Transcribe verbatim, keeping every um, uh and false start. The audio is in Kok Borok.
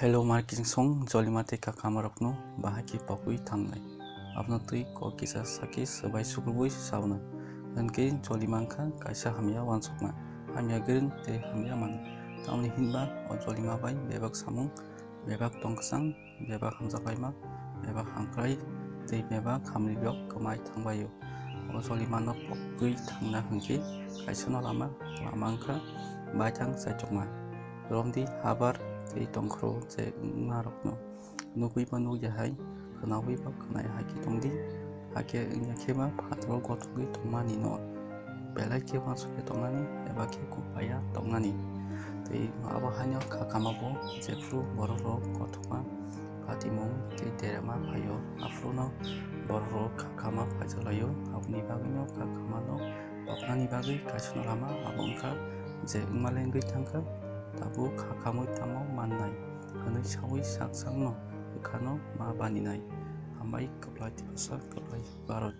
Hello, Markinsong, Jolima tei Kakama rokno bahai khe pogwi thangnai. Abono twi kok kisa sakhe swbai sukrubui sauna. Hwnkhe Jolima wngkha kaisa hamya wansukma, hamya grin tei hamya manwi. Tamni hinba o Jolima bai bebak samung, bebak tongkwsang, bebak hamjaklaima, bebak hamkrai tei bebak hamrirok kwmai thangbaio. O Jolimano pogwi thangna hwnkhe kaisano lama, lama wngkha baithang chaichukma. Romdi habar tei tongkhoro je wngmarokno nugwi ba nukya hai, khwnawi ba khwnai hai khe tongdi, hakhe wngya khe ba phataro gothogwi tongmani no belai khe uansukya tongnani eba khe kupaiya tongnani. Tei abo haino kha kama bo jephru borok rok kothoma patimung tei derema phaio, aphuru no borok rok kha kama phaijaklaio, aboni bagwi no kha kama no poknani bagwi kaisano lama abo wngkha je wngmale wngwi thangkha, tabuk kha kamwi tamo mannai hwnwi saui sak sakno bwkhano ma baninai. Hambai kwplai Tiprasa, kwplai Bharat.